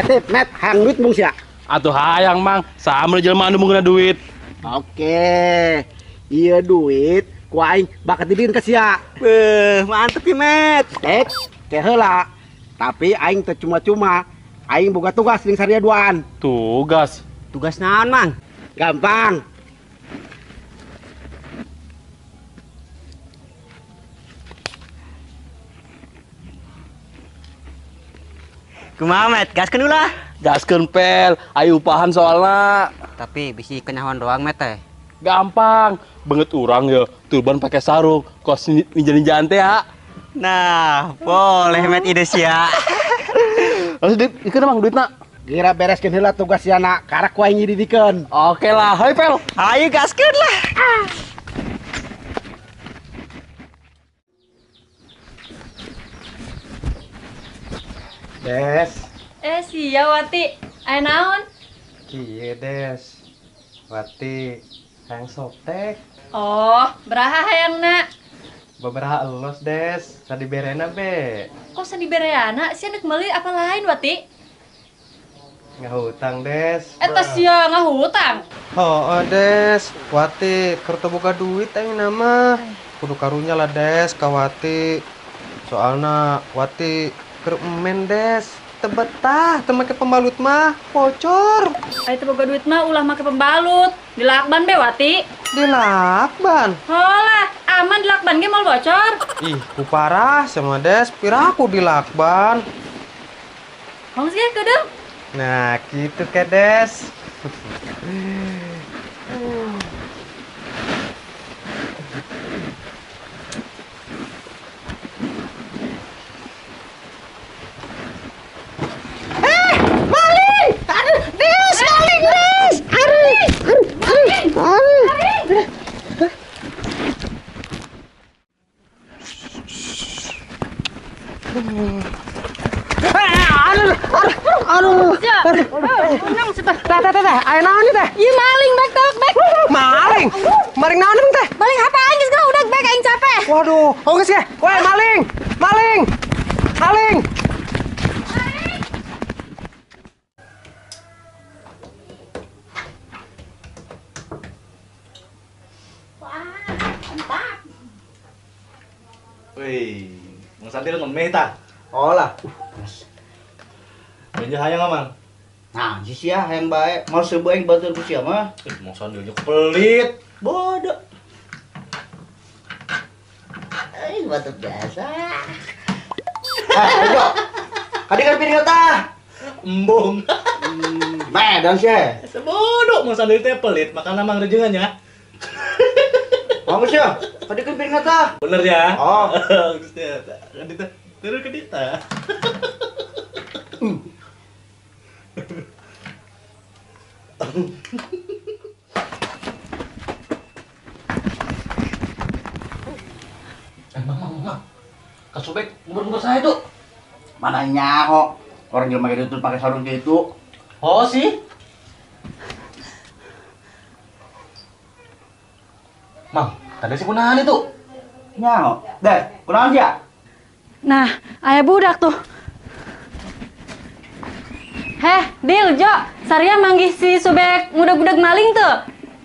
Tip, Met, hayang duit mung sia. Atuh hayang, Mang. Sama jelema anu mungna duit. Oke. Iya duit ku aing bakal dibikeun ka sia. Beuh, mantep ya, Met. Teh heula. Tapi aing teu cuma-cuma. Aing boga tugas jeung saria duaan. Tugas? Tugas naon, Mang? Gampang. Kumaha, Met? Gaskeun ulah. Gaskeun, Pel. Ayo upahan soalna. Tapi bisi kenyawan doang, Met teh. Gampang. Banget urang ya, turban pakai sarung, kos ninja-ninjaan teh ya. Nah, boleh Met ide sia. Langsung duit, ikeun Mang duitna. Geura bereskeun heula tugas sia na, karak ku aing nyididikeun. Oke lah, hayu Pel. Hayu gaskeun lah. Des. Sia Wati, aya naon? Kieu Des. Wati, hayang soptek. Oh, beraha hayangna? Babaraha elos, Des. Sadiberena be. Kok sadibereana? Sia nek meuli apa lain, Wati? Ngahutang, Des. Eta sia ngahutang. Heuh, Des. Wati, keur teu boga duit aing mah. Kudu karunya lah, Des, ka Wati. Soalna Wati keur emen, Des. Teu betah, teu make pembalut mah, bocor. Ai teu boga duit mah ulah make pembalut. Dilakban be, Wati. Dilakban? Holah, aman dilakban ge moal bocor. Ih, ku parah sama Des, piraku dilakban. Hong sih kedeung. Nah, gitu ke Des. Aduh. Teh, aya naon teh? Ieu maling bek tok bek. Maling? Maling naon teh? Maling HP aing geus udah bek aing capek. Waduh, oh geus ge. Weh, maling. Maling. Maling. Wah, mantap. Wih, Mang Santil ngemeh tah? Oh lah. Benja hayang Mang. Nah, si sia hayang bae, mau seubeuh aing bantuan ku sia mah. Mang Sandilnya pelit. Bodoh. Batuk biasa. Ayo. Kadikan piring tah. Embung. Medan sia. Sebodoh Mang Sandil teh pelit, makana Mang rejengan ya. Bagus ya. Kadikan piring tah. Bener ya? Oh. Bagus ya. Kadita. Terus kadita. Mang, Kasubek nguber-nguber saya itu. Mana nyaho orang jelema gitu pakai sarung gitu. Oh sih. Mang, tadi si kunaon itu? Nyaho. Deh, kunaon sia? Nah, aya budak tuh. Heh, Dil, Jo, Saria manggih si Subek ngudag-ngudag maling tuh.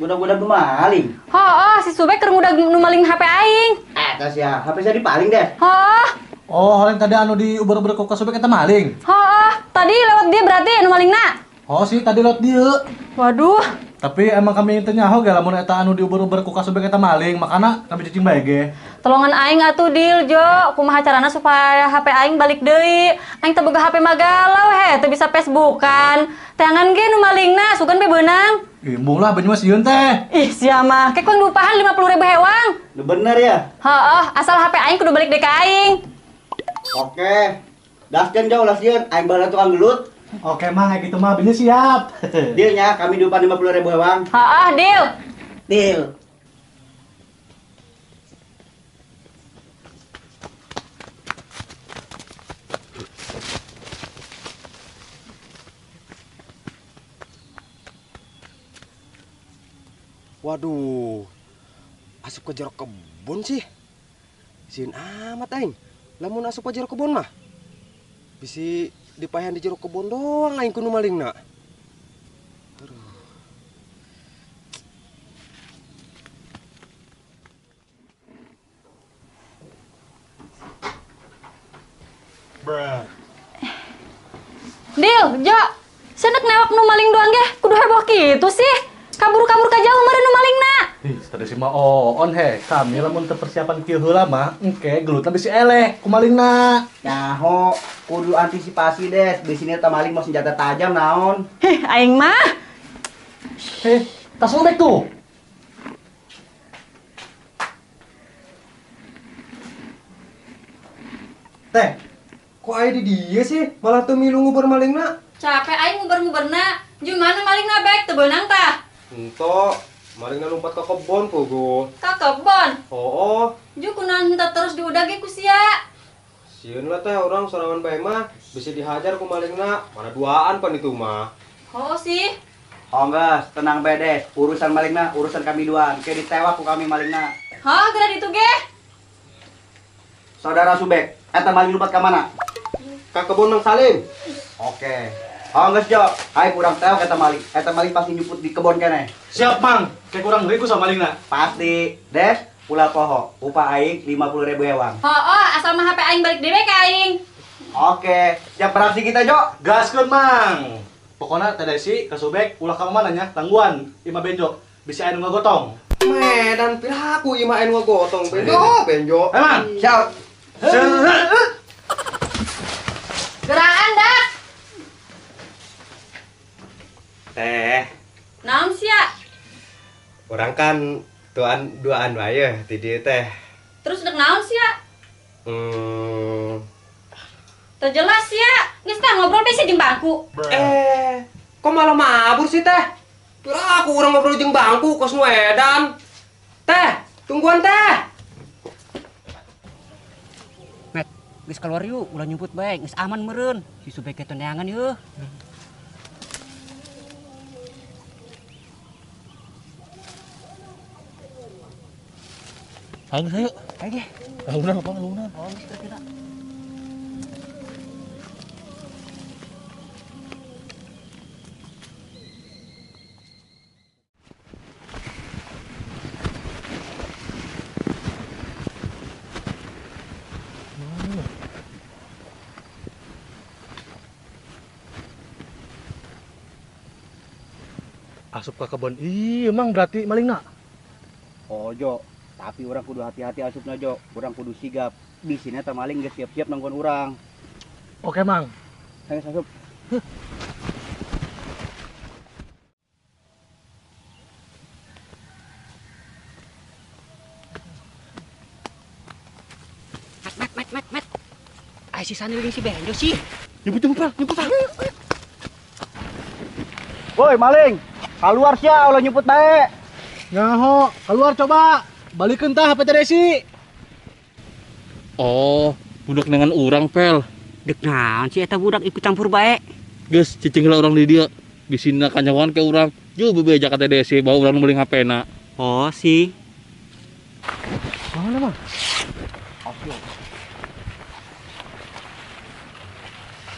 Ngudag-ngudag maling? Oh, si Subek keur ngudag nu maling HP aing. Eta sia, HP sia dipaling deh. Heuh. Oh, yang tadi anu di uber-uber ku Subek eta maling. Heuh, tadi lewat dia berarti anu malingna. Oh sih, tadi lewat dia. Waduh. Tapi emang kami teh nyaho ge lamun eta anu di uber-uber ku Kasubek eta maling, makana kami cicing bae ge. Tolongan aing atuh Dil, Jo, kumaha carana supaya HP aing balik deui. Aing teu boga HP magalau he, teu bisa Facebookan. Teangan ge nu malingna, sugan be beunang. Embung lah banyu mah sieun teh. Ih, sia mah, kek kuang diupahan 50.000 hewang. Nu bener ya? Heeh, asal HP aing kudu balik deui ka aing. Oke. Daskeun jauh lah sieun, aing bala tukang gelut. Oke Mang, kayak gitu mah abisnya siap. Dealnya kami diupahan 50.000 hewang. Heeh, deal. Deal. Waduh. Asup ke jero kebun sih. Sieun amat aing. Lamun asup ke jero kebun mah bisi dipaehan di jero kebun doang aing ku nu malingna. Aduh. Bruh. Dil, Jo, senek newak nu maling doang ge, kudu heboh kitu sih. Kabur-kabur ka jauh meureun nu malingna. Ih, tadi si mah on he, kami lamun teu persiapan kieu heula mah, engke gelutna bisi eleh ku malingna. Nyaho, kudu antisipasi Des, bisi eta maling mau senjata tajam naon. Heh, aing mah. Heh, tas sobek tuh. Teh, kok aya di dieu sih? Malah teu milu nguber malingna. Capek aing nguber-nguberna. Gimana malingna bek teu beunang tah? Entok, malingna lompat ke kebon pugu. Ka kebon? Oh. Ju kunaon henteu terus diudag ge ku sia. Sieun lah teh urang sorangan bae mah bisa dihajar ku malingna. Mana duaan pan itu mah. Oh sih. Oh geus, tenang bae Des. Urusan malingna urusan kami duaan. Ke ditewak ku kami malingna. Hah, geura ditu ge. Saudara Subek, eta maling lompat ka mana? Ka kebon Mang Salim. Oke. Oh geus Jo, aing kurang tewak eta maling. Eta maling pasti nyumput di kebon keneh. Siap, Mang. Kayak kurang deui ku sama malingna. Pasti. Des, ulah poho. Upah aing 50.000 ewang. Oh, asal mah HP aing balik dewe ka aing. Oke, siap beraksi kita, Jo. Gaskeun, Mang. Pokona Teh Desi ka Subek ulah ka mana nya, tangguan imah Benjo. Bisi aya nu ngagotong. Medan piraku imah aya nu ngagotong. Benjo, Benjo. Ayo, Mang. Siap. Geraan dak. Teh. Naon sia? Orang kan duaan wae ti dieu teh. Terus dek naon sia? Teu jelas sia. Geus tah ngobrol besi jeung bangku. Kok malah mabur sih teh? Kira aku urang ngobrol jeung bangku kos nu edan. Teh, tungguan teh. Met, geus keluar yuk, ulah nyumput bae, geus aman meureun. Si Subek teh neangan yeuh. Ayo, ayo. Ayo ge. Alunan apa alunan? Oh, geus kita. Asup ke kebun. Ih, emang berarti malingna. Oh, Jo. Tapi urang kudu hati-hati asupna, Jo. Urang kudu sigap. Di sini eta maling geus siap-siap nanggon urang. Oke, Mang. Ayo asup. Met, met, met, met. Ai si Sandil jeung si Benjo sih. Nyebut, nyebut, nyebut. Woi, maling. Keluar sia ulah nyumput bae. Nyaho, keluar coba. Balikeun tah HP Teh Desi. Oh, budak dengan urang pel. Dek naon sih eta budak ikut campur bae. Geus cicing heula urang di dieu. Bisina kanyawan ke urang. Ju bebeja ka Teh Desi bawa urang meuli HP-na. Oh, sih. Mana, Mang?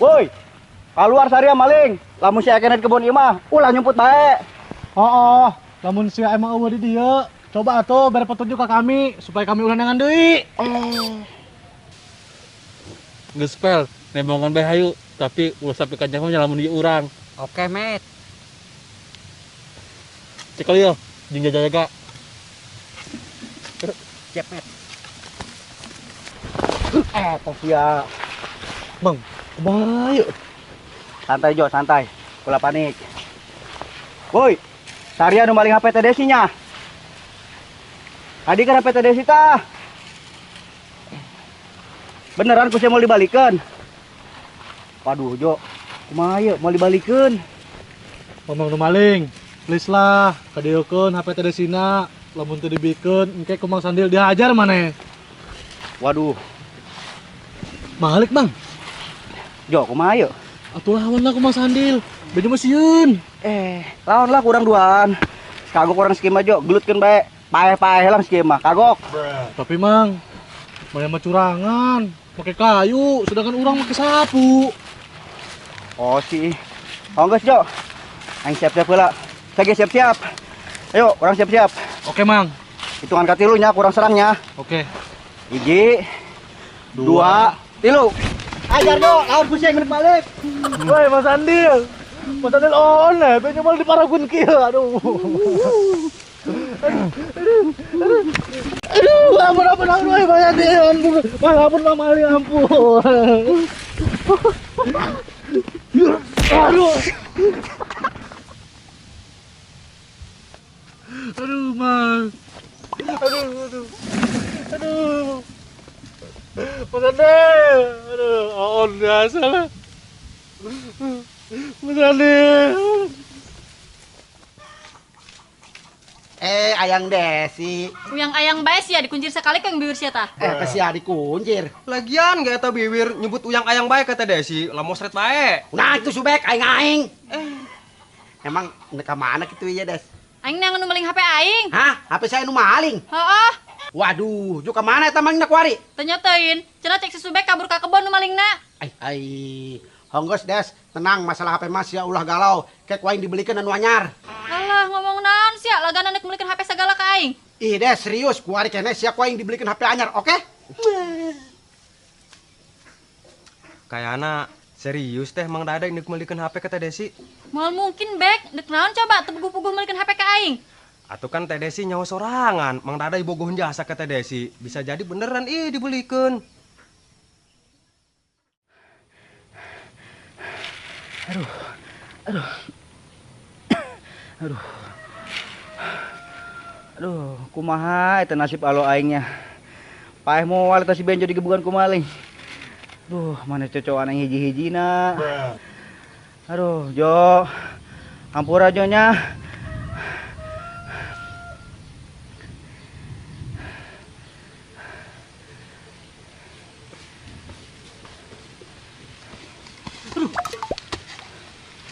Woi, keluar saria maling. Lamun sia kena di kebun ieu mah, ulah nyumput bae. Oh, lamun sia emang eueuh di dieu, coba atuh bere petunjuk ka kami supaya kami ulah neangan deui. Oh. Geus pel, nembongan bae hayu, tapi ulah sampai ka jauh nya lamun ieu urang. Oke, Met. Cekel ieu, jeung jaga-jaga. Siap, Met. Tos sia. Bang, kumaha yeuh? Santai Jo, santai. Ulah panik. Woi, saria nu maling HP Teh Desi nya. Tadi kan HP Teh Desi tah. Beneran ku sia mau dibalikeun. Waduh Jo, kumaha yeuh mau dibalikeun? Ngomong nu maling, please lah, kadieukeun HP Teh Desina, lamun teu dibikeun engke ku Mang Sandil dihajar maneh. Waduh. Malik, Bang. Jo, kumaha yeuh? Atuh lawan lah ku Mang Sandil. Beda mah sieun. Lawan lah kurang duaan. Kagok orang skema Jo, gelutkeun bae. Paeh-paeh lah skema, kagok. Tapi Mang, banyak mah curangan, pakai kayu, sedangkan orang pakai sapu. Oh sih. Oh geus Jo. Aing siap-siap heula. Saya siap-siap. Ayo, orang siap-siap. Oke, Mang. Hitungan katilu nya, kurang serangnya. Oke. 1, 2, 3. Ajar Jo, lawan pusing menit balik. Woi, Mas Andil. Mas Andil on eh, pengen malah diparagun kieu. Aduh. Aduh, ampun ampun ampun, woi, Mas Andil, ampun. Mas ampun Bang Mali, ampun. Aduh. Aduh, Mas. Aduh, aduh. Aduh. Mas Andil. Aduh, on biasa lah. Mas Andil. Eh, Ayang Desi. Uyang ayang bae sia dikuncir sekali kang biwir sia tah. Eh, sia dikuncir. Lagian gak eta biwir nyebut uyang ayang bae kata Desi, lamosret bae. Nah, itu subek aing-aing. Emang nek ka mana kitu ieu, Des? Aing neangan nu maling HP aing. Hah? HP saya nu maling? Heeh. Waduh, ju ka mana eta malingna kuari? Teu nyatein, cenah cek si Subek kabur ka kebon nu malingna. Ai ai. Honggos Des, tenang masalah HP mas ya ulah galau. Kek waing dibelikeun anu anyar. Alah, ngomong naon sia, lagana nek meulikeun HP sagala ka aing. Ih Des, serius, kuari keneh sia ku aing dibelikeun HP anyar, oke? Kayana serius teh Mang Dadai nek meulikeun HP ka Teh Desi. Moal mungkin Bek, nek naon coba teu puguh-puguh meulikeun HP ka aing. Atuh kan Teh Desi nyawa sorangan, Mang Dadai bogohun jasa ka Teh Desi. Bisa jadi beneran ih dibelikeun. Aduh. Aduh. Aduh. Aduh, kumaha eta nasib alo aingnya. Paeh moal eta si Benjo digebugan ku maling. Duh, mana cocokan aing hiji-hijina. Aduh, Jo. Ampura Jo nya.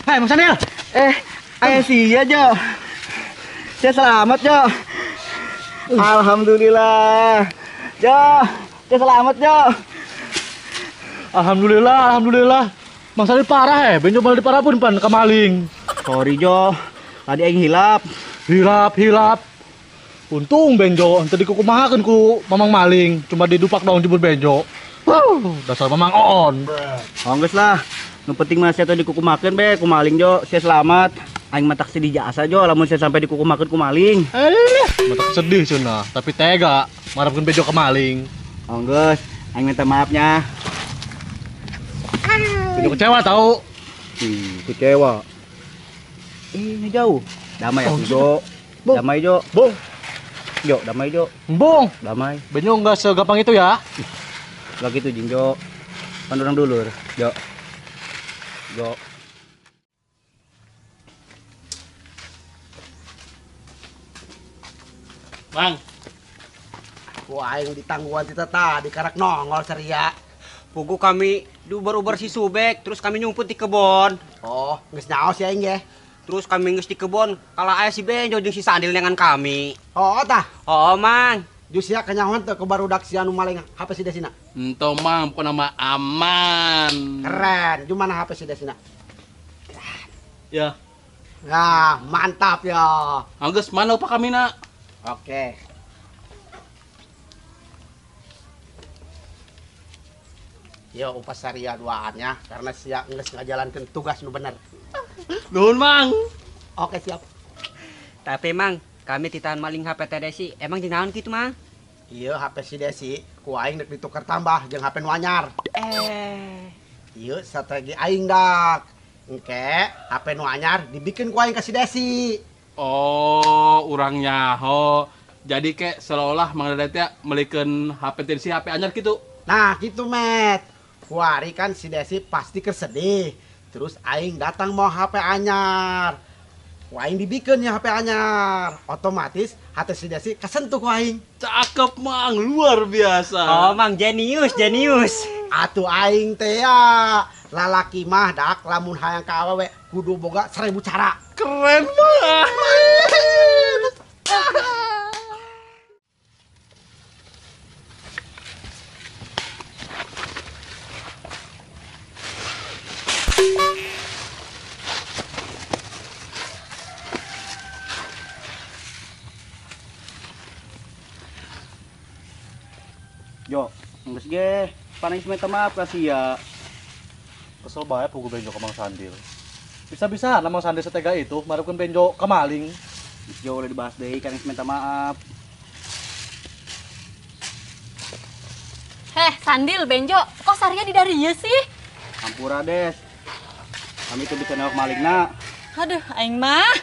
Hai, Mang Sandil. Ayo sia Jo. Saya selamat Jo. Alhamdulillah. Jo, saya selamat Jo. Alhamdulillah, alhamdulillah. Mang Sandil parah eh, Benjo malah diparapun pan ka maling. Sorry Jo, tadi aing hilap. Hilap, hilap. Untung Benjo, tadi kukumahakeun ku mamang maling, cuma didupak dong jebur Benjo. Wow, dasar mamang oon. Oh, geus lah. Nu penting mah saya tadi dikukumakeun be ku maling Jo, saya selamat. Aing mah tak sedih jasa Jo, lamun saya sampai dikukumakeun ku maling. Matak sedih cenah, tapi tega marapkeun Benjo ke maling. Oh geus, aing minta maafnya. Benjo kecewa tahu. Ih, kecewa. Ini jauh. Damai ya, Jo. Damai Jo. Bung. Jo, damai Jo. Bung. Damai. Benjo enggak segampang itu ya. Enggak gitu jing Jo. Kan orang dulur, Jo. Jo. Bang. Wah, aing ditangguhan ti tadi karak nongol ceria. Pugu kami diubar-ubar si Subek, terus kami nyumput di kebon. Oh, geus nyaos ya aing ge. Terus kami geus di kebon, kalah aya si Benjo jeung si Sandil dengan kami. Oh, tah. Oh, Mang. Jus sia kanyahoan teu ke barudak sia nu maling HP si Desina. Ento Mang, pokona mah aman. Keren. Ju mana HP si Desina? Ya. Nah, mantap ya. Anggeus mana upah kami na? Oke. Yo upah saria duaannya karena sia geus ngajalankeun tugas nu bener. Nuhun Mang. Oke, siap. Tapi Mang, kami ditahan maling HP Teh Desi. Emang dinaon kitu Mang? Iya, HP si Desi ku aing dek ditukar tambah jeung HP nu anyar. Iya, strategi aing dak. Engke HP nu anyar dibikin ku aing ka si Desi. Oh, urang nyaho. Jadi kek seolah-olah Mang Dede teh melikeun HP Teh Desi HP anyar kitu. Nah, gitu Met. Kuari kan si Desi pasti kesedih. Terus aing datang mau HP anyar. Ku aing dibikin ya HP anyar. Otomatis hati si Desi kesentuh ku aing. Cakep Mang, luar biasa. Oh Mang, jenius, jenius. Atuh aing teh ya. Lalaki mah dak lamun hayang ka awewe kudu boga 1000 cara. Keren banget. Geus ge, paling minta maaf ka sia. Kesel bae pugu Benjo ka Mang Sandil. Bisa-bisa Mang Sandil setega itu mareukeun Benjo ka maling. Geus jauh ulah dibahas deui kan geus minta maaf. Heh, Sandil, Benjo, kok Saria di dari ieu sih? Hampura, Des. Kami tuh bisa newak malingna. Aduh, aing mah.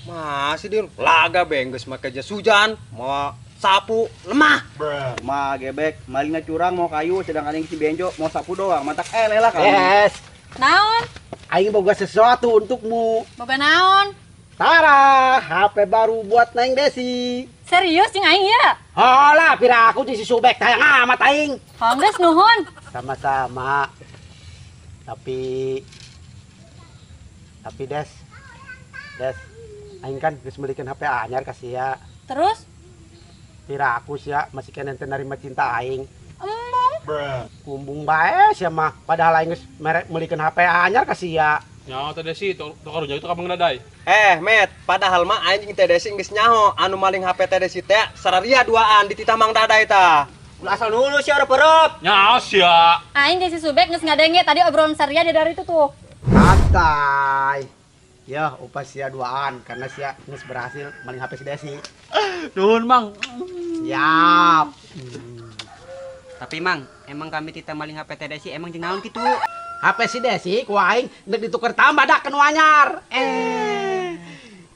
Masih dir laga bengges make jas hujan, mau sapu lemah. Mah gebek, malingna curang mau kayu sedangkan yang si Benjo mau sapu doang. Matak eleh lah kami. Des. Naon? Aing boga sesuatu untukmu. Boga naon? Tara, HP baru buat Neng Desi. Serius jeung aing ya? Hola, pira aku jeung si Subek hayang amat aing. Oh, geus nuhun. Sama-sama. Tapi Des, aing kan geus meulikeun HP anyar ka sia. Terus? Pira aku sia masih keneh teu narima cinta aing. Embung. Kumbung bae sia mah, padahal aing geus merek meulikeun HP anyar ka sia. Nyaho teh Desi, tong karunya itu ka Mang Dadai. Met, padahal mah aing jeung Teh Desi geus nyaho anu maling HP Teh Desi teh sararia duaan dititah Mang Dadai tah. Ulah asal nulu sia orep-orep. Nyaho sia. Aing jeung si Subek geus ngadenge tadi obrolan Saria di dari itu tuh. Santai. Ya, upah sia duaan karena sia geus berhasil maling HP si Desi. Nuhun, Mang. Siap. Tapi Mang, emang kami tita maling HP Teh Desi emang jeung naon kitu? HP si Desi ku aing ndek dituker tambah dak nu anyar.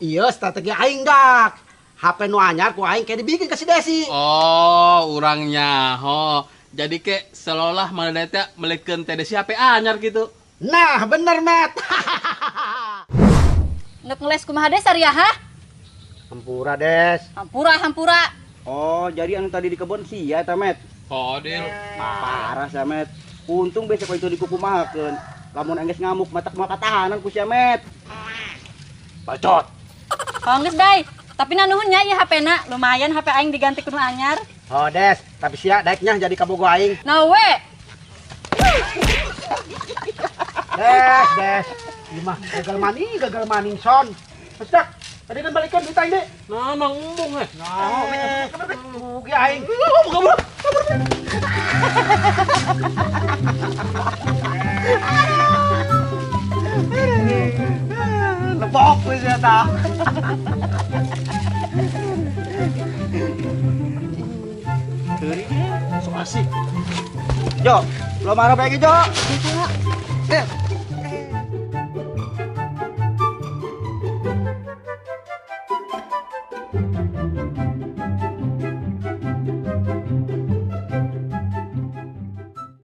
Iya strategi aing dak. HP nu anyar ku aing kayak dibikin ke si Desi. Oh, urang nyaho. Jadi ke seolah-olah Mang Dadai teh meulikeun Teh Desi HP anyar gitu. Nah, bener, Met. Ndek ngeles kumaha Des Saria ha? Hampura, Des. Hampura, hampura. Oh, jadi anu tadi di kebun sia eta, Met. Oh, Dil. Parah sia, Met. Untung besok itu dikukumahakeun. Lamun enggeus ngamuk matak moal katahanan ku sia, Met. Bacot. Oh, geus dai. Tapi na nuhun nya ieu HP-na. Lumayan HP aing diganti ku nu anyar. Oh, Des, tapi sia daeknya jadi kabogo aing. Nah we. Des, Des. Ieu mah gagal maning son. Geus dak. Tadi kan balikan duit aing deui. Nah, Mang embung eh. Nah, rugi aing. Kabur. Lebok wis ya ta. So asik. Jo, lo marah bae Jo.